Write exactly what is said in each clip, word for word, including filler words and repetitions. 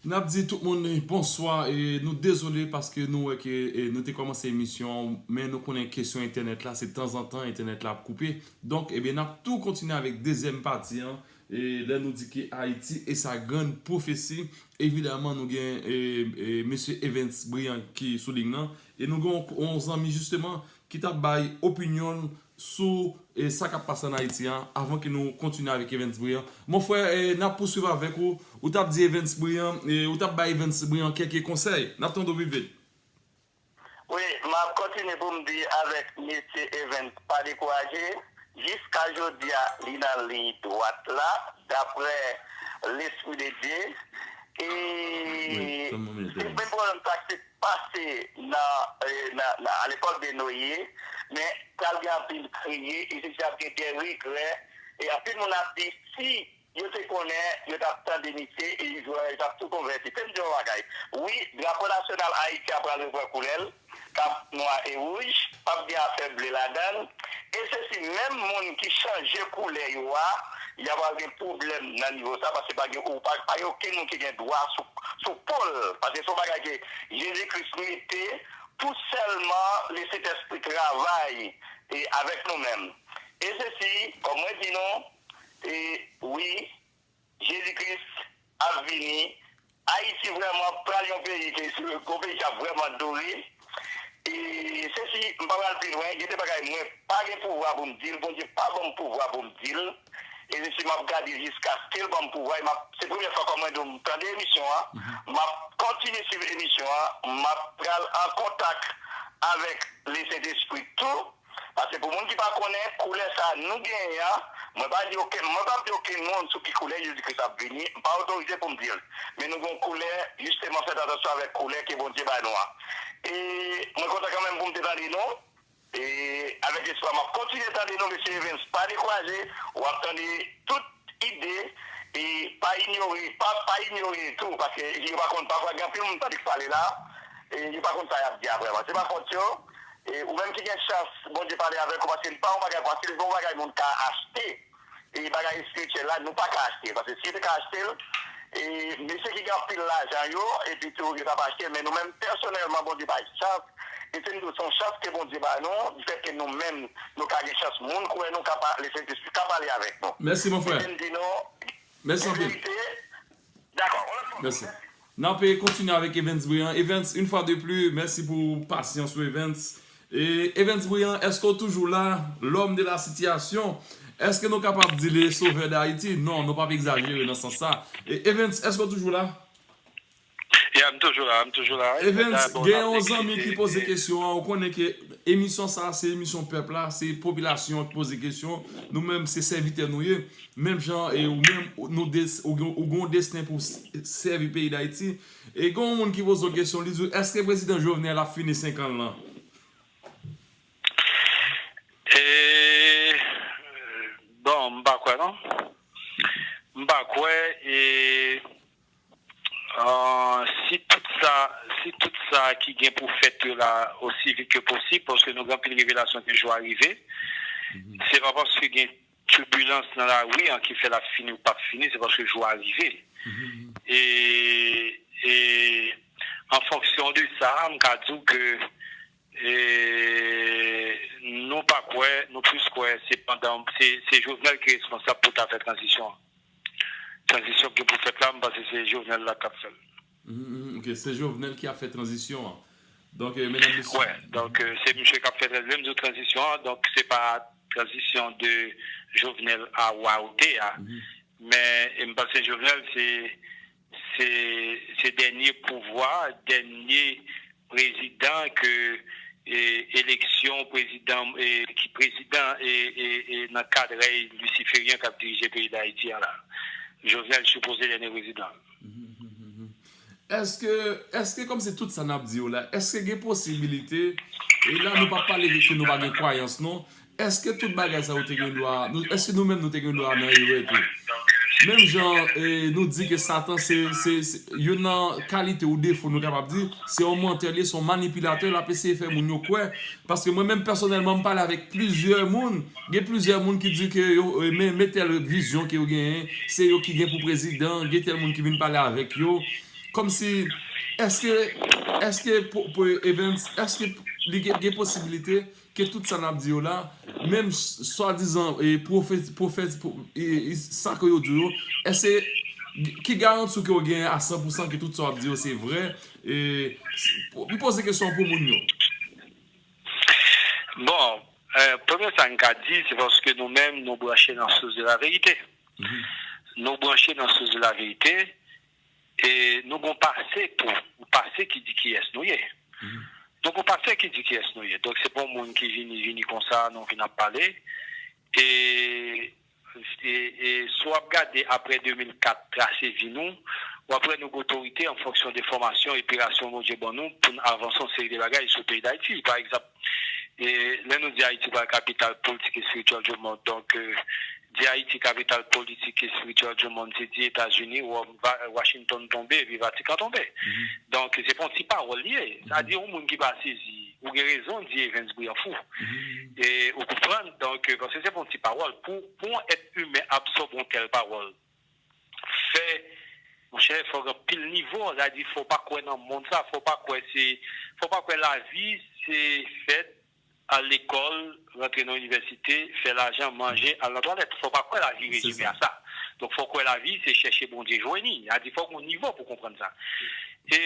N ap di tout moun bonswa e nou dezole paske nou wè ke e, nou te kòmanse emisyon an, men nou konnen kesyon entènèt la, se tanzantan entènèt la ap koupe. Donk, ebyen, n ap tou kontinye avèk dezyèm pati an. E lè nou di ke Ayiti e sa grann pwofesi, evidaman, nou gen e, e, mesye Evens Brian ki sou liy nan. E nou gen yon, yon zanmi, jisteman, ki t ap bay opinyon l sou e, sa k ap pase ann Ayiti an, avan ke nou kontinye avèk Evens Brian. Mon frè, e, n ap pouswiv avèk ou. Ou t ap di Evens Brian, e, ou t ap bay Evens Brian kèk konsèy. N ap tande w vit vit. Wi, m ap kontinye pou m di avèk mesye Evens, pa dekouraje. Jiska jodi a, li nan liy dwat la, daprè Lespri de Dye. E se menm pwoblèm sa ki te pase nan, e, nan, nan, à l'époque de Noé, men pral gen anpil kriye, e se ap gen de regrè, e anpil moun ap di si yo te konnen, yo t ap tande misye, e yo t ap tou konvèti. Fè m di w yon bagay. Wi, drapo nasyonal Ayiti a pral reprann koulè l, k ap nwa e wouj, p ap gen afè ble ladan l. E se si menm moun ki chanje koulè yo a, y a pral gen pwoblèm nan nivo sa, paske pa gen, ou pa, pa gen okenn moun ki gen dwa sou, sou po l. Paske se yon bagay ke Jezi Kris mete pou sèlman Lesentespri travay e avèk nou menm. E se si, kòm mwen di nou, e wi, Jezi Kris ap vini. Ayiti vrèman pral yon peyi ke se yon peyi k ap vrèman dore. E se si m pa pral pi lwen, gen de bagay mwen pa gen pouvwa pou m di l, Bondye pa ban m pouvwa pou m di l. E se si m ap gade jiskaske l ban m pouvwa, e m ap, se premyè fwa kòm mwen di w m tande emisyon an, m ap kontinye swiv emisyon an, m ap pral an kontak avèk Lesentespri tou. Paske pou moun ki pa konnen, koulè sa a nou genyen an, mwen pa di okenn, mwen p ap di okenn moun sou ki koulè Jezi Kris ap vini, m pa otorize pou m di l. Men nou gen yon koulè, jisteman fèt atansyon avèk koulè ke Bondye ba nou an. E mwen kontan kanmenm pou m te tande nou, e avèk espwa m ap kontinye tande nou, mesye Evens, pa dekouraje, w ap tande tout ide, e pa inyore, pa, pa inyore tou, paske yo pa konn, pafwa gen anpil moun tande k pale la, e yo pa konn sa y ap di a vrèman. Se pa fòt yo, e ou menm ki gen chans Bondye pale avèk ou, paske li pa yon bagay fasil, li pa yon bagay moun ka achte. E bagay espirityèl la, nou pa ka achte l, paske si yo te ka achte l, e mesye ki gen anpil lajan yo, epi tou yo t ap achte l, men nou menm pèsonèlman, Bondye bay chans, e se m di w, se yon chans ke Bondye ba nou, difèt ke nou menm, nou ka gen chans, moun kwè nou ka pa, Lesentespri ka pale avèk nou. Mèsi, mon frè. Se m di nou, Mèsi anpil. Mèsi. N ap kontinye avèk Evens Brian. Evens, une fois de plus, mèsi pou pasyans ou, Evens. E Evens Brian, èske w toujou la? L'homme de la situation. Èske nou kapab di le sauveur d'Haïti? Non, nou p ap egzajere nan sans sa. E Evens, èske w toujou la? Ya, m toujou la, m toujou la. Evens, gen yon zanmi ki poze kesyon an. Ou konnen ke emisyon sa a, se emisyon pèp la, se popilasyon an ki poze kesyon. Nou menm, se sèvitè nou ye. Menm jan e ou menm, nou des, ou, gen- ou gen yon desten pou s- sèvi peyi Dayiti. E gen yon moun ki poze yon kesyon, li di w, èske prezidan Jovenel ap fini senk an l lan? E, bon, m pa kwè non. M pa kwè e Ah, si tout sa, si tout sa ki gen pou fèt yo la osi vit ke posib, paske nou gen anpil revelasyon ke jou a rive. Se pa paske gen tibilans nan lari an ki fè l ap fini ou p ap fini, se paske jou a rive. E, e an fonksyon de sa, m ka di w ke e, nou pa kwè, nou plis kwè se pandan, se, se Jovenel ki responsab pou ta fè tranzisyon an. Tranzisyon ki pou fèt la, m panse se Jovenel la k ap fè l. Mhm, mhm, ok, se Jovenel ki ap fè tranzisyon an. Donk, e, medam, mesye. Wè, donk, e, se misye k ap fè tranzisyon. Lè m di w tranzisyon an, donk, se pa tranzisyon de Jovenel a wa ou de a. Men, e, m panse Jovenel, se, se, se dènye pouvwa, dènye prezidan ke e, eleksyon prezidan e, ki prezidan e, e, e, nan kad rèy lisiferyen k ap dirije peyi Dayiti an la. Jovenel sipoze dènye prezidan. Èske, èske kòmsi tout sa n ap di yo la, èske gen posibilite, e la nou p ap pale ke nou pa gen kwayans non, èske tout bagay sa yo te gen dwa, nou, èske nou menm nou te gen dwa nan erè tou? Menm jan e, nou di ke Satan se, se, se youn nan kalite ou defo nou kapab di, se yon mantè li ye, se yon manipilatè, l ap eseye fè moun yo kwè. Paske mwen menm pèsonèlman m pale avèk plizyè moun, gen plizyè moun ki di ke yo, e, men, men tèl vizyon ke yo genyen, se yo ki gen pou prezidan, gen tèl moun ki vin pale avèk yo. Kòmsi, èske, èske po- po- Evans, èske li gen, gen posibilite ke tout sa n ap di yo la, menm s- swadizan e pwofè, pwofè, pwo- e, e sa ke yo di yo, èske ki garanti ke w gen a san pou san ke tout sa w ap di yo se vrè? E, s- pou- m poze kesyon pou moun yo. Bon, euh, premye sa n ka di, se paske nou menm, nou branche nan sous de la verite. Nou branche nan sous de la verite e nou gon pase tou, yon pase ki di kiyès nou ye. Nou gon pase ki di kiyès nou ye. Donk, se pa yon moun ki vini, vini konsa, nou vin ap pale. E e, e si w ap gade apre de mil kat trase vi nou, w ap wè nou gen otorite an fonksyon de fòmasyon e enspirasyon Bondye ban nou pou n avanse yon seri de bagay sou peyi Dayiti. Pa egzanp, e, lè nou di Ayiti pa kapital politik e espirityèl du monde, donk, e, di Ayiti kapital politik e espirityèl du monde, se di Etazini, Wòm, Va- Washington tonbe, epi Vatikan tonbe. Donk, se pa yon ti pawòl li ye. Sa di, yon moun ki pa sezi, ou gen rezon di Evens Brianfou. E, ou konprann? Donk, paske se pa yon ti pawòl. Pou, pou yon èt imen absòbe yon tèl pawòl, fè, monchè, fò gen anpil nivo. Sa di, fò pa kwè nan mond sa, fò pa kwè se, fò pa kwè lavi se fèt, al lekòl, rantre nan inivèsite, fè lajan, manje, al nan twalèt. Fò pa kwè lavi rezime a sa. Donk, fò kwè lavi se chèche Bondye jwenn li. Sa di, fò gen yon nivo pou konprann sa. E,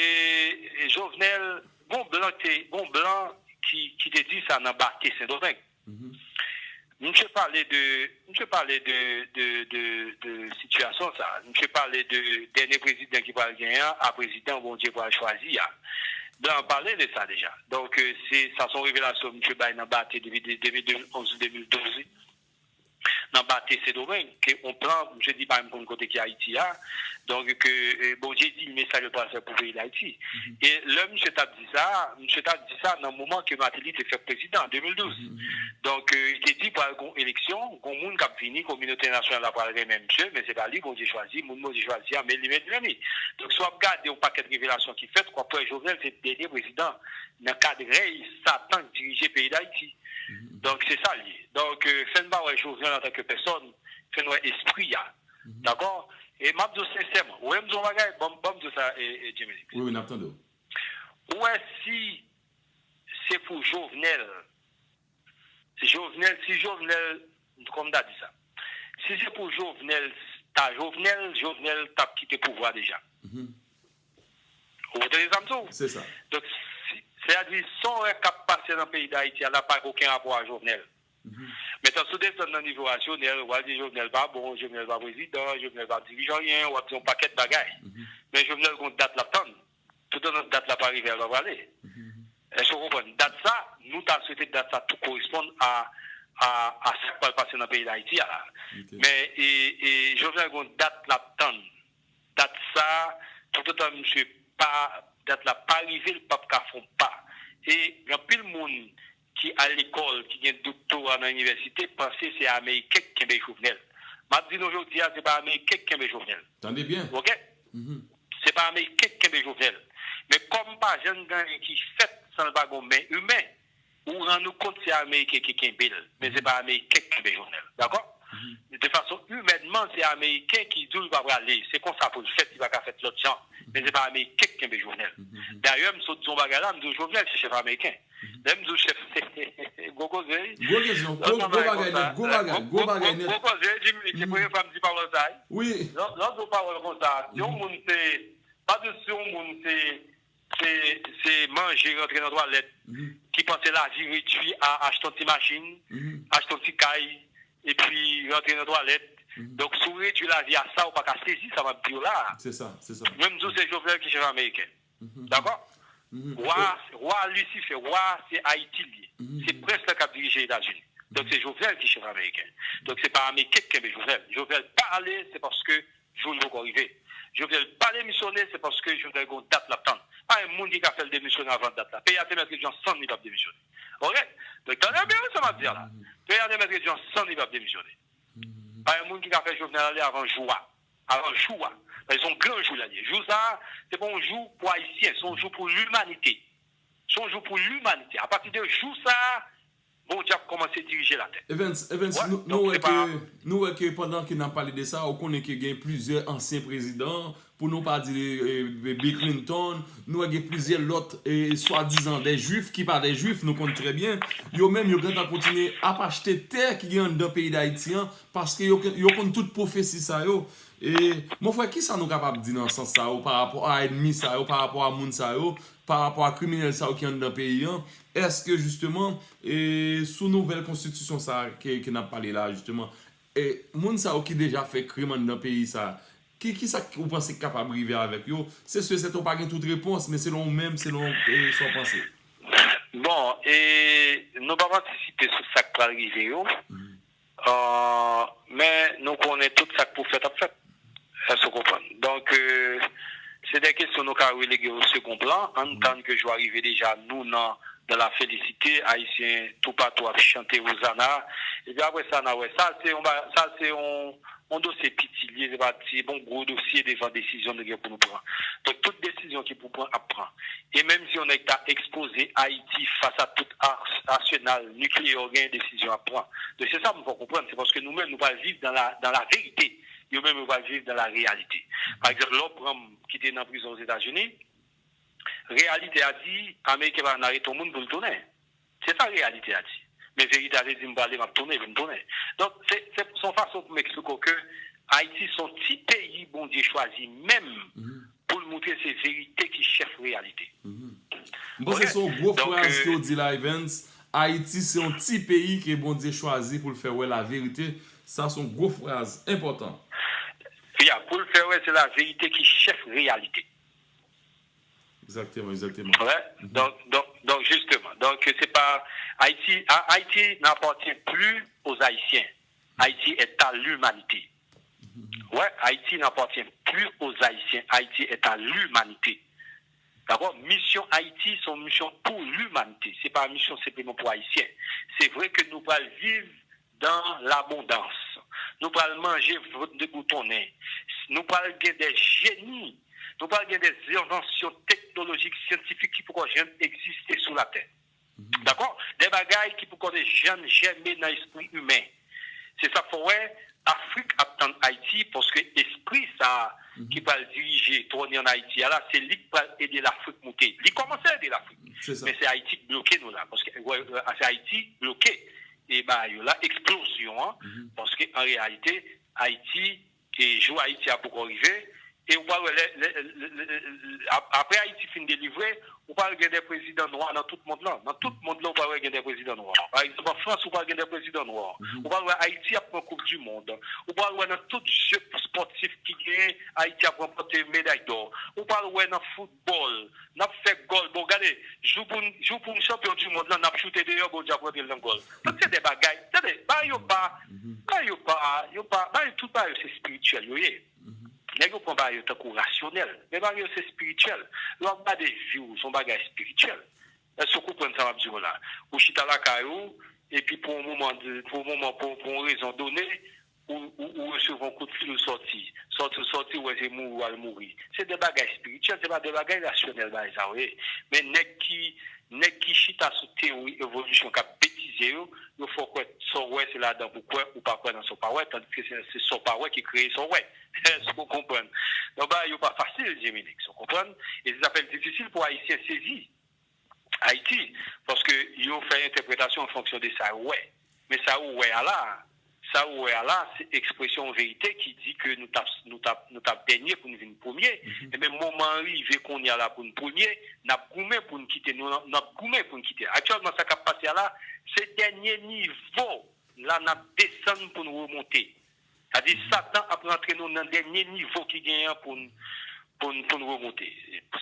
e Jovenel, gon blan te, gon blan ki, ki te di sa nan Bate Sendomeng. Misye pale de, misye pale de, de, de, de sitiyasyon sa. Misye pale de dènye prezidan ki pral genyen an, a prezidan Bondye pral chwazi a. Blan an pale de sa deja. Donk, e, se, sa se yon revelasyon misye bay nan Bate depi de, de mil onz, de mil douz, nan Bate Sendomeng, ke yon plan, misye di pa menm konn kote ki Ayiti a. Donk, ke, e, Bondye di men sa yo pral fè pou peyi Dayiti. E lè misye t ap di sa, misye t ap di sa nan moman ke Martelly te fèk prezidan, an de mil douz. Donk, e, li te di pral gon eleksyon, gon moun k ap vini, kominote entènasyonal la pral renmen misye, men se pa li Bondye chwazi, moun Bondye chwazi a, men li menm li menm li. Donk, si w ap gade yon pakèt revelasyon ki fèt, w ap wè Jovenel se dènye prezidan nan kad rèy Satan k dirije peyi Dayiti. Donk, se sa l ye. Donk, e, fè n pa wè Jovenel antanke pèsòn, fè n wè espri a. Dakò? E m ap di w sensèman, ou wè m di w yon bagay, ban m, ban m di w sa, e, e, Jimmy. Wi, wi, n ap tande w. Ou wè si se pou Jovenel, Jovenel, si Jovenel, kòman m ta di sa? Si se pou Jovenel, ta Jovenel, Jovenel t ap kite pouvwa deja. Ou tande sa m di w? Se sa. Donk, si, sètadi, sa w wè k ap pase nan peyi Dayiti a la pa gen okenn rapò a Jovenel. Men tankou w desann nan nivo rasyonèl, w a di Jovenel pa bon, Jovenel pa prezidan, Jovenel pa dirije anyen, w ap di yon pakèt bagay. Men Jovenel gon dat l ap tann. Toutotan dat la pa rive, l pa prale. Èske w konprann? Dat sa, nou ta swete dat sa tou koresponn a, a, a sa k pral pase nan peyi Dayiti a la. Men, e, e, Jovenel gon dat l ap tann. Dat sa, toutotan misye pa, dat la pa rive, l p ap ka fè yon pa. E gen anpil moun ki al lekòl, ki gen doktora nan inivèsite, panse se Ameriken k kenbe Jovenel. M ap di nou jodi a, se pa Ameriken k kenbe Jovenel. Tande byen. Oke? Se pa Ameriken k kenbe Jovenel. Men kòm pa janm gen anyen ki fèt san l pa gen yon men imen, ou rann ou kont se Ameriken ki kenbe l, men se pa Ameriken k kenbe Jovenel. Dakò? De fason imènman, se Ameriken ki di w l pa prale. Se konsa pou l fèt, li pa ka fèt lòt jan. Men se pa Ameriken k kenbe Jovenel. Dayè, m sot di yon bagay la, m di w Jovenel se chèf Ameriken. Lè m di w chèf, gwo koze, wi. Gwo kesyon, gwo, gwo bagay nèt, gwo bagay, gwo bagay nèt. Gwo koze, Jimmy, se premye fwa m di pawòl sa, wi. Wi. Lè, lè w di yon pawòl konsa, si yon moun se, pa di si yon moun se, se, se manje, rantre nan twalèt, ki panse lavi redui a achte yon ti machin, achte yon ti kay, epi rantre nan twalèt. Donk, si w redui lavi a sa, ou pa ka sezi sa m ap di w la a. Se sa, se sa. Mwen, m di w se Jovenel ki chèf Ameriken. Dakò? Wa, wa Lisifè, wa se Ayiti l ye. Se prens lan k ap dirije Etazini. Donk, se Jovenel ki chèf Ameriken. Donk, se pa Ameriken k kenbe Jovenel. Jovenel pa ale, se paske jou li poko rive. Jovenel pa demisyone, se paske Jovenel gon dat l ap tann. Pa gen moun ki ka fè l demisyone avan dat la. Peyi a te mèt redui an sann, li p ap demisyone. Oke? Donk, tande byen wi sa m ap di a la. Peyi a te mèt redui an sann, li p ap demisyone. Pa gen moun ki ka fè Jovenel ale avan jou a. Avan jou a. Paske se yon gran jou l ye. Jou sa a, se pa yon jou pou Ayisyen, se yon jou pou limanite. Se yon jou pou limanite. Apati de jou sa a, Bondye ap kòmanse dirije latè. Evans, Evans, nou, nou wè ke nou wè ke pandan ke n ap pale de sa, ou konnen ke gen plizyè ansyen prezidan, pou nou pa di eh, Bill Clinton, nou wè gen plizyè lòt eh, swadizan de jwif ki pa de jwif, nou konn trè byen, yo menm yo gentan kontinye ap achte tè ki gen anndan peyi Dayiti an, paske yo, yo konn tout pwofesi sa yo. E, mon frè, kisa nou kapab di nan sans sa yo, pa rapò a ènmi sa yo, pa rapò a moun sa yo, pa rapò a kriminèl sa yo ki anndan peyi an? Èske, jisteman, e, sou nouvèl konstitisyon sa a ke, ke n ap pale la, jisteman, e, moun sa yo ki deja fè krim anndan peyi sa a, ki, kisa ou panse k kapab rive avèk yo? Se si e sèten ou pa gen tout repons, men selon ou menm, selon e, sa w panse. Bon, e, nou p ap antisipe sou sa k pral rive yo. Men nou konnen tout sa k pou fèt ap fèt. Èske w konprann? Donk, se de kesyon nou ka relege o segon plan. Ann tann ke jou a rive deja, nou nan dans la félicité, Ayisyen toupatou ap chante Ozana. Epi apre sa, n a wè. Sa se yon, sa se yon, yon dosye piti l ye, se pa ti, bon gwo dosye devan desizyon nou gen pou nou pran. Donk, tout desizyon ki pou pran, ap pran. E menm si yon nèg ta ekspoze Ayiti fas a tout ars- asenal nikleyè, gen desizyon ap pran. Donk, se sa m fè w konprann, se paske nou menm, nou pral viv dans la, dans la vérité. Yo menm, yo pral viv dans la réalité. Pa egzanp, lè w pran m ki te nan prizon Ozetazini, reyalite a di, Ameriken pa nan arete yon moun pou l tounen. Se sa reyalite a di. Men verite a te di m prale, m ap tounen, epi m tounen. Donk, se se- se yon fason pou m eksplike w ke Ayiti se yon ti peyi Bondye chwazi menm pou l moutre se verite ki chèf reyalite. M panse se yon gwo fraz ke w di la, Evans. Ayiti se yon ti peyi ke Bondye chwazi pou l fè wè laverite. Sa se yon gwo fraz enpòtan. Ya, pou l fè wè se laverite ki chèf reyalite. Egzakteman, egzakteman. Donk, donk, donk, jisteman. Donk, se pa Ayiti, Ayiti n'appartient plus aux Haïtiens. Haïti est à l'humanité. Ouais, Haïti n'appartient plus aux Haïtiens. Haïti est à l'humanité. Dakò? Misyon Ayiti se yon misyon pou limanite. Se pa yon misyon senpleman pou Ayisyen. Se vre ke nou pral viv dans l'abondance. Nou pral manje vant de boutonnen. Nou pral gen de jeni. Nou pral gen de envansyon teknolojik, syantifik ki poko janm egziste sou latè. Dakò? De bagay ki poko janm jèmen nan espri imen. Se sa k fè w wè Afrik ap tann Ayiti, paske espri sa a ki pral dirije twòn an Ayiti a la, se li k pral ede Lafrik moute. Li kòmanse ede Lafrik. Men se Ayiti k bloke nou la, paske se Ayiti bloke e bagay yo la, eksplozyon an, paske an reyalite, Ayiti, e jou Ayiti a poko rive, e ou pral wè lè, lè, lè, lè, lè, ap- apre Ayiti fin delivre, ou pral gen de prezidan nwa nan tout mond lan. Nan tout mond lan, ou pral wè gen de prezidan nwa. Pa egzanp, an Frans, ou pral gen de prezidan nwa. Ou pral wè Ayiti ap pran koup di mond. Ou pral wè nan tout je spòtif ki genyen, Ayiti ap ranpòte meday dò. Ou pral wè nan foutbòl, n ap fè gòl. Bon, gade, jou pou n, jou pou n chanpyon di mond lan, n ap choute deyò, Bondye ap rantre l nan gòl. Tout se de bagay. Tande, bagay yo pa, bagay yo pa, yo pa, bagay, tout bagay yo se espirityèl yo ye. Nèg yo pran bagay yo tankou rasyonèl, men bagay yo se espirityèl. Lè w ap gade vi w, se yon bagay espirityèl. Èske w konprann sa m ap di w la? Ou chita lakay ou, epi pou yon moman, pou yon moman, pou, pou yon rezon done, ou, ou, ou resevwa yon kout fil, ou sòti. Sòti, ou sòti, ou wè se mouri w al mouri. Se de bagay espirityèl, se pa de bagay rasyonèl bagay sa yo ye. Men nèg ki, nèg ki chita sou teyori evolisyon k ap betize yo, yo fè w kwè sa w wè se ladan pou kwè, ou pa kwè nan sa w pa wè, tandiske se, se sa w pa wè ki kreye sa w wè. Èske w konprann? Donk, bagay yo pa fasil, Jeminex, ou konprann? E se sa fè l difisil pou Ayisyen sezi Ayiti, paske yo fè entèpretasyon an fonksyon de sa yo wè. Men sa yo wè a la, sa yo wè a la, se ekspresyon yon verite ki di ke nou t ap, nou t ap, nou t ap dènye pou n vin premye. Ebyen, moman an rive kounye a la pou n premye, n ap goumen pou n kite, nou, n ap goumen pou n kite. Aktyèlman, sa k ap pase a la, se dènye nivo la n ap desann pou n remonte. Sa di Satan ap rantre nou nan dènye nivo ki genyen an pou n pou n pou n remonte.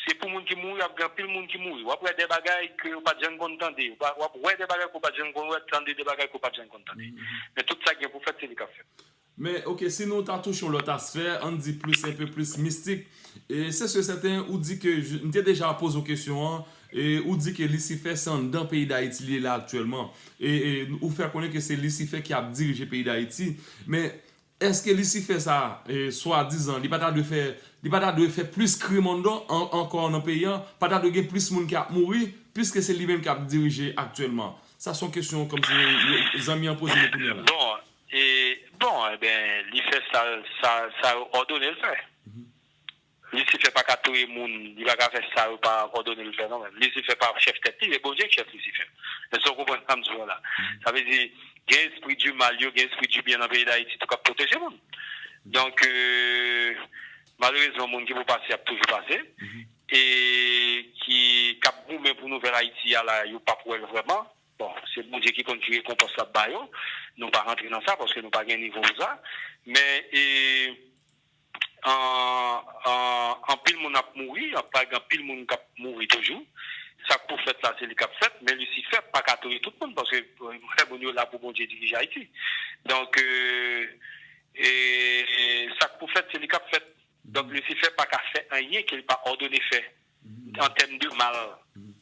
Se pou moun ki mouri, ap gen anpil moun ki mouri. W ap wè de bagay ke w pa t janm konn tande. W ap wè de bagay ke w pa t janm konn wè, tande de bagay ke w pa t janm konn tande. Men tout sa gen pou fèt, se li k ap fèt. Men, oke, si nou ta touche yon lòt aspè, ann di plis, enpe plis mistik, e se si e sèten, ou di ke, m te deja poze w kesyon an, e ou di ke Lisifè se anndan peyi Dayiti li ye la aktyèlman. E, e ou fè konnen ke se Lisifè ki ap dirije peyi Dayiti. Men, èske Lisifè sa, e, swadizan, li pa ta dwe fè, li pa ta dwe fè plis krim anndan an- ankò nan peyi an, pa ta dwe gen plis moun ki ap mouri, piske se li menm k ap dirije aktyèlman? Sa se yon kesyon kòmsi yo- zanmi an poze nou kounye a la. Bon, e, bon, ebyen, li fè sa, sa, sa yo òdone l fè. Lisifè pa ka touye moun, li pa ka fè sa yo pa òdone l fè non menm. Lisifè pa chèf tèt li, se Bondye ki chèf Lisifè. Èske w konprann sa m di w la? Sa vle di, gen espri di mal yo, gen espri di byen nan peyi Dayiti tou k ap pwoteje moun. Donk, euh, malerezman, moun ki pou pase ap toujou pase. E ki k ap goumen pou nouvèl Ayiti a la, yo p ap wè l vrèman. Bon, se Bondye ki konn ki rekonpans l ap ba yo. Nou pa rantre nan sa paske nou pa gen nivo pou sa. Men, e, an, an, anpil moun ap mouri, an pa gen anpil moun k ap mouri toujou. Sa k pou fèt la, se li k ap fèt, men Lisifè pa ka touye tout moun, paske euh, moun yo la pou Bondye dirije Ayiti. Donk, euh, e, sa k pou fèt, se li k ap fèt. Donk, Lisifè pa ka fè anyen ke li pa òdone fè, an tèm de mal.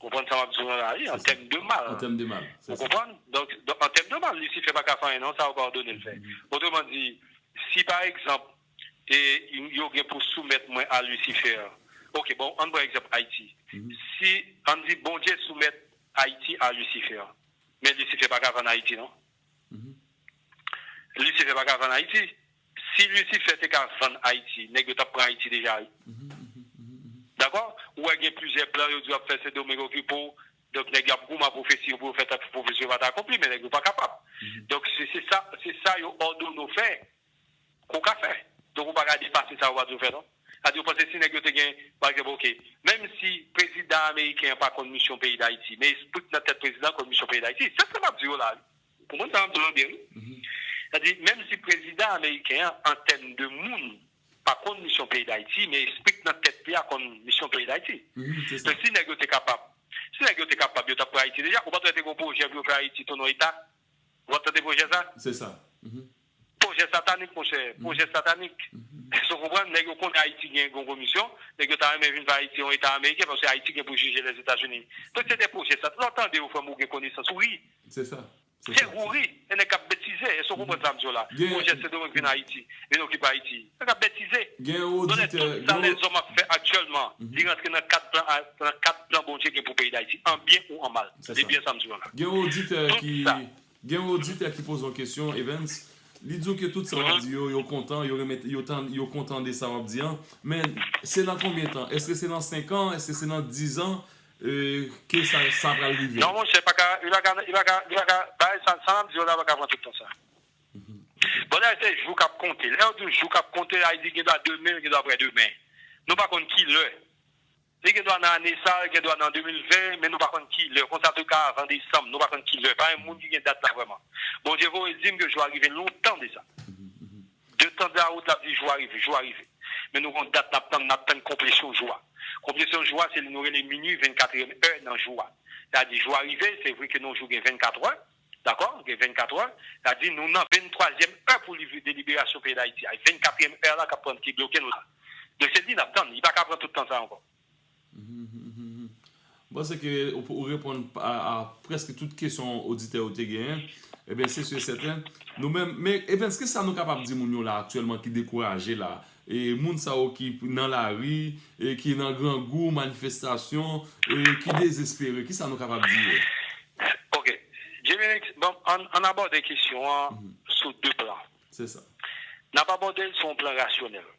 Konprann sa m ap di w la, wi, an tèm de mal. An tèm de mal. Ou konprann? Donk, donk, an tèm de mal, Lisifè pa ka fè anyen, non, sa yo pa òdone l fè. Otreman di, si pa egzanp, e, yo gen pou soumèt mwen a Lisifè. Ok, bon, ann pran egzanp Ayiti. Si, ann di, Bondye soumèt Ayiti a Lisifè. Men Lisifè pa ka vann Ayiti, non. Lisifè pa ka vann Ayiti. Si Lisifè te ka vann Ayiti, nèg yo t ap pran Ayiti deja, wi. Dakò? Ou wè gen plizyè plan yo di w ap fè Sendomeng okipe w. Donk, nèg yo ap goumen a pwofesi yo pou yo fè tan pwofesi yo pa t akonpli, men nèg yo pa kapab. Donk, se se sa, se sa yo òdone w fè, ke w ka fè. Donk, ou pa ka depase sa yo pa di w fè, non. Sa di, ou panse si nèg yo te gen, pa egzanp, ok, menm si prezidan ameriken an pa konn misyon peyi Dayiti, men espri k nan tèt prezidan an konn misyon peyi Dayiti. Se sa m ap di w la, wi. Ou konprann sa m ap di w la byen, wi. Sa di, menm si prezidan ameriken an, an tèm de moun, pa konn misyon peyi Dayiti, men espri k nan tèt li a konn misyon peyi Dayiti. Donk, si nèg yo te kapab, si nèg yo te kapab, yo t ap pran Ayiti deja. Ou pa t wè te gen yon pwojè pou yo fè Ayiti tounen yon eta? Ou pa t tande pwojè sa? Se sa. Pwojè satanik, monchè. Pwojè satanik. Èske w konprann? Nèg yo konnen Ayiti gen yon komisyon. Nèg yo ta renmen vin fè Ayiti yon eta ameriken, paske Ayiti gen pou jije Lèzetazini. Donk, se de pwojè sa. Lè w tande yo, frè m, ou gen konesans. Ou ri. Se sa. Se ou ri. E nèg k ap betize. Èske w konprann sa m di w la? Pwojè Sendomeng vin Ayiti. Vin okipe Ayiti. Nèg k ap betize. Gen yon oditè. Tout sa lèzòm ap fè aktyèlman, li rantre nan kad plan, nan kad plan Bondye gen pou peyi Dayiti. An byen ou an mal. Se byen sa m di w la. Gen yon oditè ki. Gen yon oditè ki poze yon kesyon, Evens. Li di w ke tout sa w ap di yo, yo kontan, yo renmen, yo tan, yo kontan de sa w ap di an. Men, se nan konbyen tan? Èske se nan senk an? Èske se nan diz an? E, ke sa, sa pral rive? Non, monchè, pa ka, li pa ka, li pa ka, li pa ka, bagay sa, sa n ap di yo la, pa ka pran tout tan sa. Bon, dayè, se jou k ap konte. Lè yo di w jou k ap konte, sa vle di gen dwa demen, gen dwa aprè demen. Nou pa konn ki lè. Li gen dwa nan ane sa, li gen dwa nan de mil ven, men nou pa konn ki lè. Konsa tou ka avan desanm, nou pa konn ki lè. Pa gen moun ki gen dat la vrèman. Bondye voye di m ke jou a rive lontan de sa. De tan de la wout, l ap di jou a rive, jou a rive. Men nou gon dat n ap tann, n ap tann konplesyon jou a. Konplesyon jou a, se li nou rele minui vennkatriyèm è nan jou a. Sa di jou a rive, se vre ke nan yon jou gen vennkat è, dakò? Gen vennkat è. Sa di nou nan venntwazyèm è pou deliberasyon peyi Dayiti a. Vennkatriyèm è la k ap pran ki bloke nou la. Donk se li n ap tann, li pa ka pran tout tan sa ankò. M panse ke ou, ou reponn a, a prèske tout kesyon oditè yo te genyen. Ebyen, se si e sèten. Nou menm, men, Evens, kisa nou kapab di moun yo la aktyèlman ki dekouraje la? E moun sa yo ki nan lari, e ki nan grangou, manifestasyon, e ki dezespere, kisa nou kapab di yo? Ok. Jeminix, bon, ann, ann abòde kesyon an sou de plan. Se sa. N ap abòde l sou yon plan rasyonèl.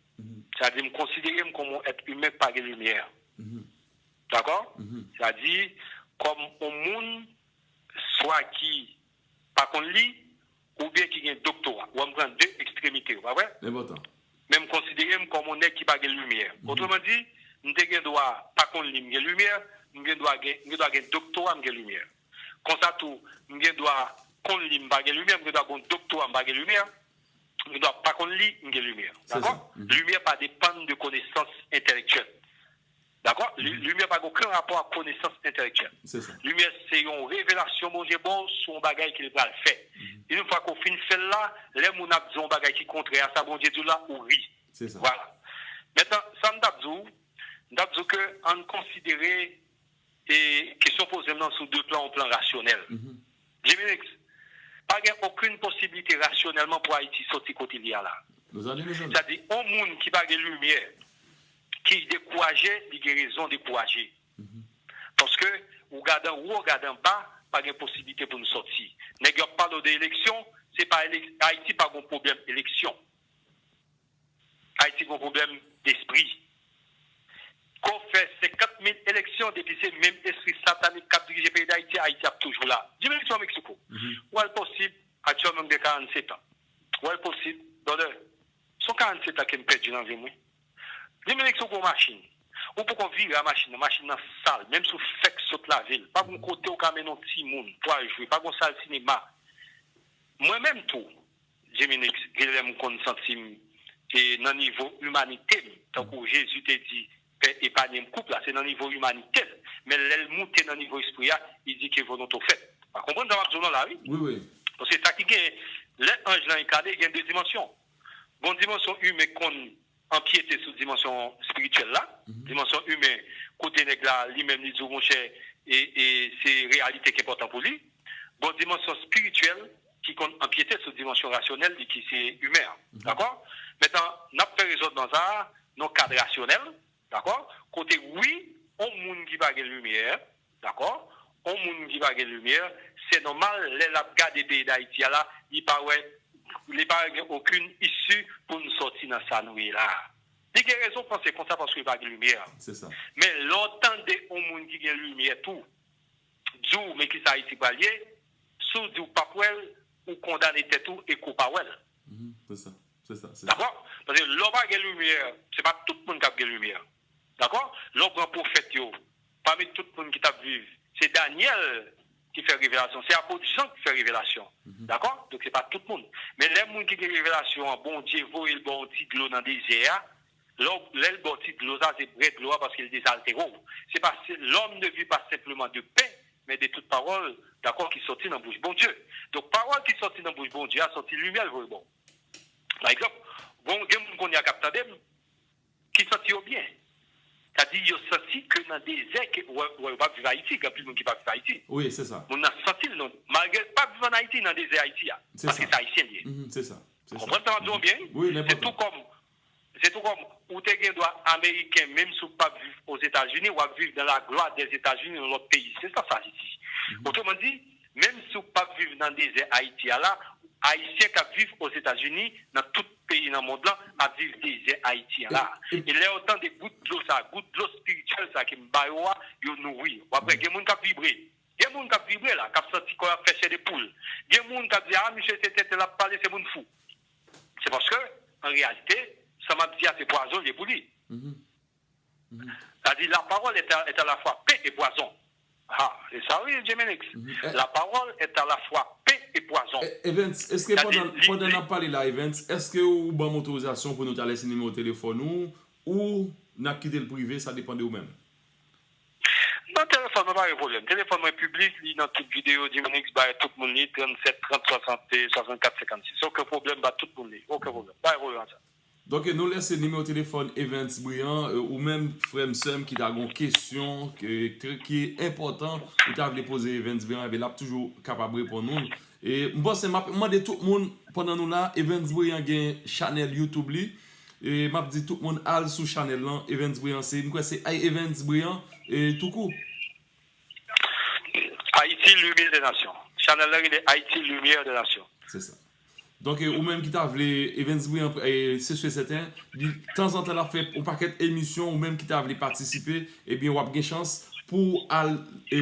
Sa di, m konsidere m kòm yon èt imen k pa gen limyè. Dakò? Sa di, kòm yon moun, swa ki pa konn li, oubyen ki gen doktora. Ou wè m pran de ekstremite yo, pa vre? Enpòtan. Men m konsidere m kòm yon nèg ki pa gen limyè. Otreman di, m te gen dwa pa konn li, m gen limyè, m gen dwa gen, m gen dwa gen doktora, m gen limyè. Konsa tou, m gen dwa konn li, m pa gen limyè, m gen dwa gen yon doktora, m pa gen limyè, m gen dwa pa konn li, m gen limyè. Dakò? Limyè pa depann de konesans entèlektyèl. Dakò? Limyè pa gen okenn rapò ak konesans entèlektyèl. Limyè se yon revelasyon Bondye ba w sou yon bagay ke l pral fè. Yon fwa ke w fin fè l la, lè moun ap di yon bagay ki kontrè a sa Bondye di w la, ou ri. Vwala. Mentnan, sa m t ap di w, m t ap di w ke ann konsidere e kesyon poze m nan sou de plan, yon plan rasyonèl. Jeminix, pa gen okenn posiblite rasyonèlman pou Ayiti soti kote li a la. Sa di, yon moun ki pa gen limyè, ki dekouraje, li gen rezon dekouraje. Paske ou gade anwo, ou gade anba, pa gen posiblite pou n sòti. Nèg yo ap pale w de eleksyon, se pa elek- Ayiti pa gon pwoblèm eleksyon. Ayiti gon pwoblèm despri. Ko fè senkant mil eleksyon, depi se menm espri satanik k ap dirije peyi Dayiti, Ayiti ap toujou la. Jimmy X an Meksiko. Ou wè l posib, aktyèlman m gen karannsetan. Ou wè l posib, brother, se yon karannsetan ke m pèdi nan vi m, wi. Jimmy X ou gon machin. Ou poko vire a machin nan, machin nan sal, menm si w fèk sot lave l. Pa gon kote ou ka mennen yon timoun pou al jwe, pa gon sal sinema. Mwen menm tou, Jimmy X, gen lè m konn santi m e nan nivo imanite m, tankou Jezi te di, Pè, epanye m koup la, se nan nivo imanite l. Men lè l moute nan nivo espri a, li di, Que volonté soit faite. Pa konprann sa m ap di w lan la, wi. Wi, wi. Paske sa ki gen, lè anj lan enkane, gen de dimansyon. Gon dimansyon imen konn anpyete sou dimansyon espirityèl la, dimansyon imen, kote nèg la, li menm, li di w, monchè, e, e se reyalite ki enpòtan pou li. Gon dimansyon espirityèl ki konn anpyete sou dimansyon rasyonèl li ki se imen an. Dakò? Mentnan, n ap fè rezònman sa a nan kad rasyonèl, dakò? Kote, wi, on moun ki pa gen limyè, dakò? On moun ki pa gen limyè, se nòmal, lè l ap gade peyi Dayiti a la, li pa wè, li pa gen okenn isi pou n sòti nan sa nou ye la a. Li gen rezon panse konsa paske li pa gen limyè. Se sa. Men lè w tande on moun ki gen limyè tou, di w, men kisa Ayiti pral ye, si w di w p ap wè l, ou kondane tèt ou e ke w pa wè l. Se sa, se sa, se sa. Dakò? Paske lè w pa gen limyè, se pa tout moun k ap gen limyè. Dakò? Lè w pran pwofèt yo, pami tout moun ki t ap viv, se Danyèl ki fè revelasyon, se apot Jan ki fè revelasyon. Dakò? Donk, se pa tout moun. Men lè moun ki gen revelasyon an, Bondye voye l bò yon ti dlo nan dezè a, lè w- lè l bò ti dlo sa, se bwè dlo a paske l dezaltere w. Se pa, se- L'homme ne vit pas simplement de pain, mais de toute parole, dakò, ki sòti nan bouch Bondye. Donk, pawòl ki sòti nan bouch Bondye a, sòti limyè l voye ba w. Pa egzanp, gon- gen moun kounye a k ap tande m, ki santi yo byen. Sa di, yo santi ke nan dezè, ke, wè, wè, yo p ap viv Ayiti, gen anpil moun ki p ap viv Ayiti. Wi, se sa. Moun nan santi l, non. Malgre l p ap viv ann Ayiti, nan dezè Ayiti a. Se Paske sa. Se Ayisyen li ye. Mhm, se sa. Se sa. Konprann sa m ap di w byen? Wi, l Se enpòtan. tou kòm, se tou kòm ou te gen dwa ameriken, menm si w p ap viv Ozetazini, w ap viv dans la gloire des États-Unis, nan lòt peyi. Se sa sa vle di. Mhm. Otreman di, menm si w p ap viv nan dezè Ayiti a la, Ayisyen k ap viv Ozetazini, nan tout peyi nan mond lan, ap viv dezè Ayiti an la. E, e E lè yo tande gout dlo sa, gout dlo espirityèl sa ke m ba yo a, yo nouri. W ap wè, gen moun k ap vibre. Gen moun k ap vibre la, k ap santi kò y ap fè chè de poul. Gen moun k ap di, a, misye se tenten l ap pale, se moun fou. Se paske, an reyalite, sa m ap di a, se pwazon l ye pou li. Mhm. Mhm. Sa di, la parole est à, est à la fois pain et poison. Ah, e sa wi, Jimmy X. Mhm. Eh, La parole est à la fois pain et poison. Eh, Evens, èske Sa di, pandan, li- pandan li- n ap pale la, Evens, èske ou ban m otorizasyon pou nou ta lese nimewo telefòn ou, ou n ap kite l prive, sa depann de ou menm? Non, telefòn mwen pa gen pwoblèm. Telefòn mwen piblik, li nan tout videyo, Jimmy X bay tout moun li, trannsèt trant swasant swasannkat senkannsis. Okenn pwoblèm, ba tout moun li. Okenn pwoblèm. Pa gen pwoblèm ak sa. Donk, nou lese nimewo telefòn Evens Brian, e, ou menm, frè m, sè m, ki ta gon kesyon ke, ke, ki enpòtan, ou ta vle poze Evens Brian, ebyen, l ap toujou kapab reponn ou. E, m panse, m ap mande tout moun, pandan nou la, Evens Brian gen chanèl YouTube li. E, m ap di tout moun al sou chanèl lan, Evens Brian, se, m kwè se Evens Brian, e, toukou. Haïti, Lumière des Nations. Chanèl la rele Haïti, Lumière des Nations. Se sa. Donk, e, ou menm ki ta vle, Evens Brian, e, se si e sèten, li, tanzantan, l ap fè yon pakèt emisyon, ou menm ki ta vle patisipe, ebyen, w ap gen chans pou w al, e,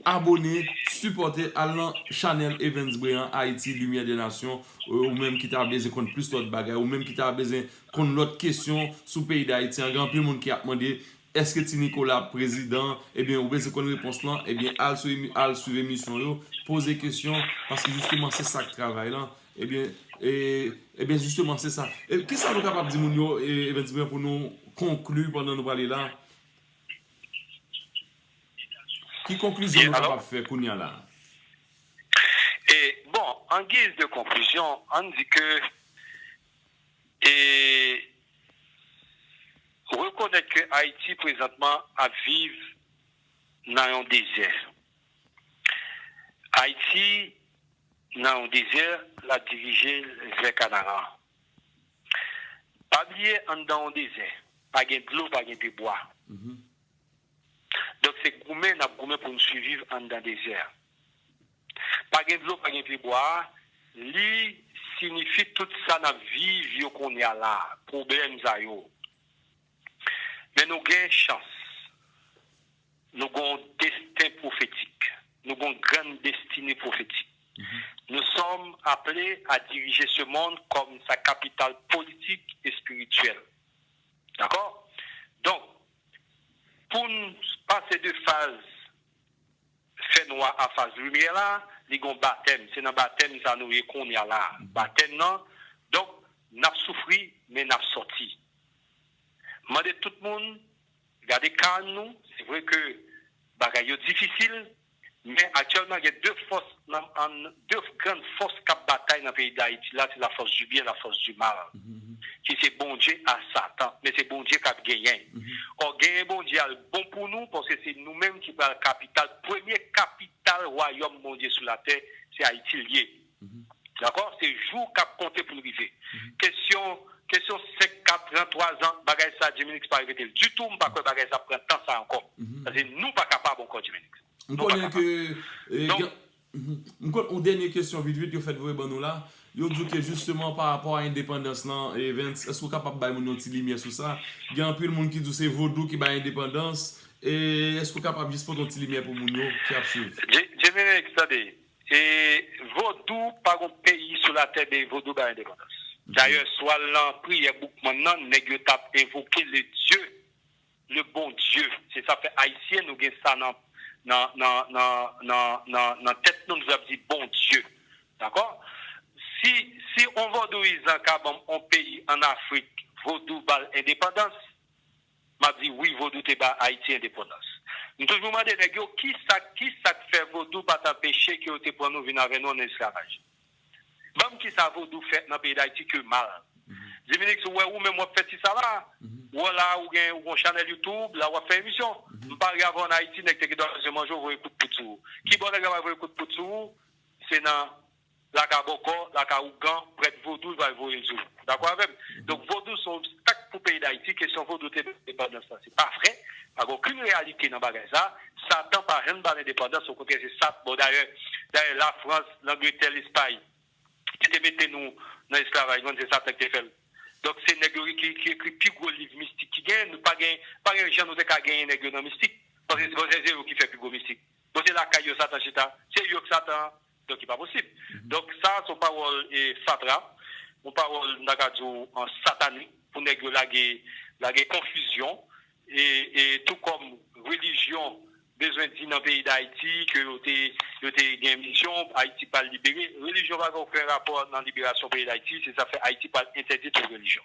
abone, sipòte, al nan chanèl Evens Brian, Haïti, Lumière des Nations, e, ou menm ki ta bezwen konn plis lòt bagay, ou menm ki ta bezwen konn lòt kesyon sou peyi Dayiti an, gen anpil moun ki ap mande, èske Ti Nicolas ap prezidan? Ebyen, ou bezwen konn repons lan, ebyen, al sou emi-, al swiv emisyon yo, poze kesyon, paske jisteman, se sa k travay lan. Ebyen, e, ebyen, jisteman, se sa. E, kisa nou kapab di moun yo, e, Evens Brian, pou nou konkli pandan nou prale la? Ki konklizyon nou kapab fè kounye a la? E, bon, an giz de konklizyon, ann di ke, e, rekonèt ke Ayiti prezantman ap viv nan yon dezè. Ayiti nan yon dezè, l ap dirije l vè Kanaran. Pa bliye, anndan yon dezè, pa gen dlo, pa gen pye bwa. Mhm. Donk, se goumen n ap goumen pou n siviv anndan dezè a. Pa gen dlo, pa gen pyebwa, li siyifi tout sa n ap viv yo kounye a la, pwoblèm sa yo. Men nou gen chans. Nou gen yon desten pwofetik. Nou gen yon grann destine pwofetik. Nous sommes appelés à diriger ce monde comme sa capitale politique et spirituelle. Dakò? Donk, pou n pase de faz fènwa a faz limyè la, li gen yon batèm. Se nan batèm sa nou ye kounye a la. Batèm nan, donk, n ap soufri, men n ap sòti. Mande tout moun, gade ka nou, se vre ke bagay yo difisil, men aktyèlman gen de fòs nan, an, de grann fòs k ap batay nan peyi Dayiti la, se la force du bien, la force du mal, ki se Bondye a Satan, men se Bondye k ap genyen. Ò, genyen Bondye a l bon pou nou, paske se nou menm ki pral kapital, premye kapital wayòm Bondye sou latè, se Ayiti l ye. Dakò? Se jou k ap konte pou l rive. Kesyon, kesyon senk, kat, tran, twa zan, bagay sa, Jimmy Nix pa repete l ditou, m pa kwè bagay sa ap pran tan sa ankò. Paske nou pa kapab ankò, Jimmy Nix. M konnen ke, eh, gen, mhm. M konn yon dènye kesyon vit vit yo fèt voye ban nou la. Yo di ke jisteman pa rapò a endepandans lan, Evens, èske w kapab bay moun yon ti limyè sou sa? Gen anpil moun ki di se vodou ki bay endepandans. E èske w kapab jis pote yon ti limyè pou moun yo ki ap swiv? Jimmy Nix, tande. E vodou pa gon peyi sou latè, men vodou bay endepandans. Dayè, swa l nan priyè Boukman nan, nèg yo t ap envoke le Dieu, le bon Dieu. Se sa fè Ayisyen, nou gen sa nan, nan, nan, nan, nan, nan, nan tèt nou, nou ap di bon Dieu. Dakò? Si, si on vodouyizan ka ban m on peyi an Afrik, vodou ba l endepandans, m ap di wi, vodou te ba Ayiti endepandans. M toujou mande nèg yo, kisa, kisa k fè vodou pa t anpeche ke yo te pran nou vin avè nou an esklavaj? Ban m kisa vodou fè nan peyi Dayiti ke mal. Jimmy Nix, ou wè ou menm w ap fè ti sa la. Ou wè la, ou gen, ou gen chanèl YouTube, la w ap fè emisyon. M pare avè w an Ayiti, nèg te gen dwa bezwen manje w, voye kout poud sou ou. Kibò nèg la pral voye kout poud sou ou? Se nan laka bòkò, laka ougan, prèt vodou, l pral voye l sou ou. Dakò avè m? Donk, vodou se yon obstak pou peyi Dayiti, kesyon vodou te endepandans lan, se pa vre, pa gen okenn reyalite nan bagay sa. Satan pa janm ba l endepandans, okontrè, se sa, bon, dayè, dayè Lafrans, Langletè, Lespay, ki te mete nou nan esklavaj, nou konn se Satan ki te fè l. Donk, se nèg yo ki, ki ekri pi gwo liv mistik ki gen, nou pa gen, pa gen jan nou te ka genyen nèg yo nan mistik, paske se, bon, se yo ki fè pi gwo mistik. Bon, se lakay yo Satan chita, se yo k Satan, donk, li pa posib. Donk, sa, se yon pawòl, e, fatra, yon pawòl, m ta ka di w, an satanik, pou nèg yo lage, lage konfizyon, e, e tou kòm relijyon bezwen di nan peyi Dayiti ke yo te, yo te gen misyon, Ayiti pral libere. Relijyon pa gen okenn rapò nan liberasyon peyi Dayiti, se sa fè Ayiti pral entèdi tout relijyon.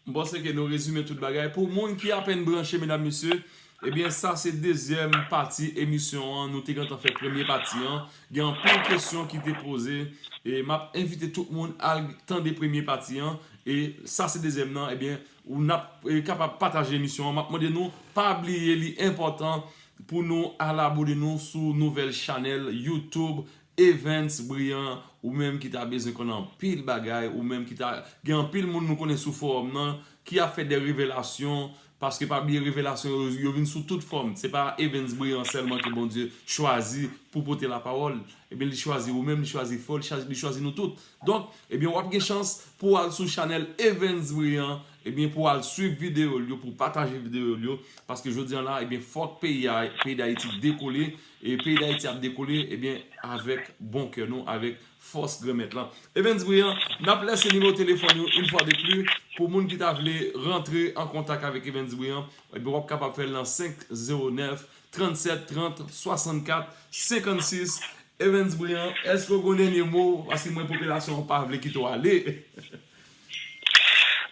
M panse ke nou rezime tout bagay. Pou moun ki apèn branche, medam, mesye, ebyen, sa se dezyèm pati emisyon an. Nou te gentan fè premye pati an. Gen anpil kesyon ki te poze. E m ap envite tout moun al tande premye pati an. E sa se dezyèm nan. Ebyen, ou n ap, e, kapab pataje emisyon an. M ap mande nou, pa bliye, li enpòtan pou nou al abone nou sou nouvèl chanèl YouTube Evens Brian, ou menm ki ta bezwen konn anpil bagay, ou menm ki ta gen anpil moun nou konnen sou fowòm nan, ki ap fè de revelasyon, paske pa bliye revelasyon yo, yo vin sou tout fòm. Se pa Evens Brian sèlman ke Bondye chwazi pou pote lapawòl. Ebyen, li chwazi ou menm, li chwazi Fò, li chwazi, li chwazi nou tout. Donk, ebyen, w ap gen chans pou w al sou chanèl Evens Brian, ebyen, pou w al swiv videyo l yo, pou w pataje videyo l yo, paske jodi an la, ebyen, fòk peyi a, peyi Dayiti dekole, e peyi Dayiti ap dekole, ebyen, avèk bon kè nou, avèk fòs Granmèt lan. Evens Brian, n ap lese nimewo telefòn yo, yon fwa de pli, pou moun ki ta vle rantre an kontak avèk Evens Brian, ebyen, w ap kapab fè l nan senk zewo nèf, trannsèt trant, swasannkat, senkannsis. Evens Brian, èske w gen yon dènye mo? Paske m wè popilasyon an pa vle kite w ale.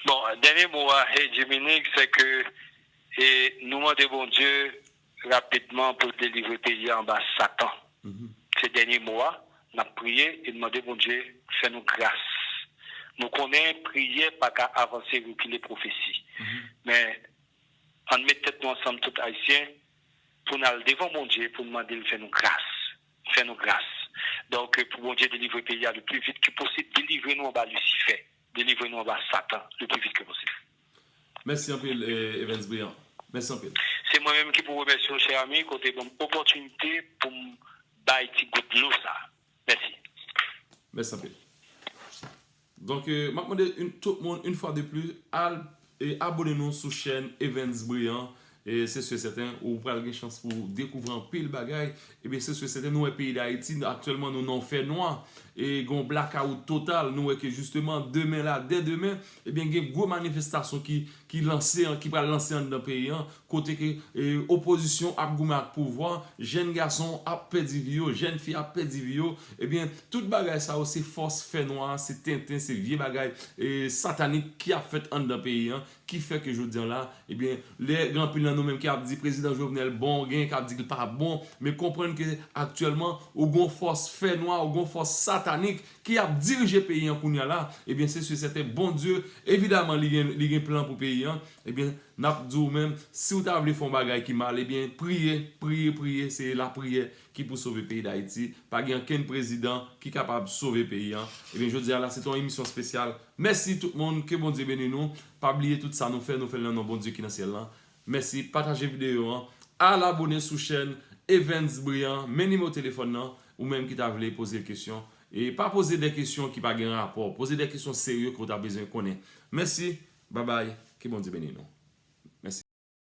Bon, dènye mo a, e, Jimmy Nix, se ke, e, nou mande Bondye rapidman pou l delivre peyi a anba Satan. Se dènye mo a, n ap priye e n mande Bondye fè nou gras. Nou konnen priyè pa ka avanse rekile pwofesi. Men, ann met tèt nou ansanm, tout Ayisyen, pou n al devan Bondye, pou n mande l fè nou gras. Fè nou gras. Donk, pou Bondye delivre peyi a le pli vit ki posib, delivre nou anba Lisifè, delivre nou anba Satan le pli vit ki posib. Mèsi anpil, eh, Evens Brian. Mèsi anpil. Se mwen menm ki pou remèsye w, chè ami, kote ban m opòtinite pou m bay ti gout dlo sa. Mèsi. Mèsi anpil. Donk, euh, m ap mande tout moun, yon fwa de plis, al e abone nou sou chèn Evens Brian. E se si e sèten, ou pral gen chans pou dekouvri anpil bagay. Ebyen, se si e sèten, nou wè peyi Dayiti, aktyèlman, nou nan fè nwa. E gen yon blakawout total. Nou wè ke jisteman, demen la, dè demen, ebyen, gen gwo manifestasyon ki, ki lanse, ki pral lanse anndan peyi an. Kote ke e, opozisyon ap goumen ak pouvwa, jèn gason ap pèdi vi yo, jèn fi ap pèdi vi yo. Ebyen, tout bagay sa yo se fòs fè nwa, se tenten, se vye bagay e, satanik ki ap fèt anndan peyi an, ki fè ke jodi an la, ebyen, lè gen anpil nan nou menm ki ap di prezidan Jovenel bon, gen k ap di l pa bon, men konprann ke aktyèlman, ou gon fòs fè nwa, ou gon fòs satanik ki ap dirije peyi an kounye a la, ebyen, se si e sèten, Bondye, evidaman, li gen, li gen plan pou peyi an, ebyen, n ap di w menm, si w ta vle fè yon bagay ki mal, ebyen, priye, priye, priye, se lapriyè ki pou sove peyi Dayiti. Pa gen ankenn prezidan ki kapab sove peyi an. Ebyen, jodi a la, se te yon emisyon espesyal. Mèsi tout moun, ke Bondye beni nou. Pa bliye tout sa nou fè, nou fè l nan non Bondye ki nan syèl lan. Mèsi, pataje videyo an. Al abone sou chèn Evens Brian, men nimewo telefòn nan, ou menm ki ta vle poze l kesyon. E pa poze de kesyon ki pa gen rapò, poze de kesyon serye ke w ta bezwen konnen. Mèsi, babay, ke Bondye beni nou.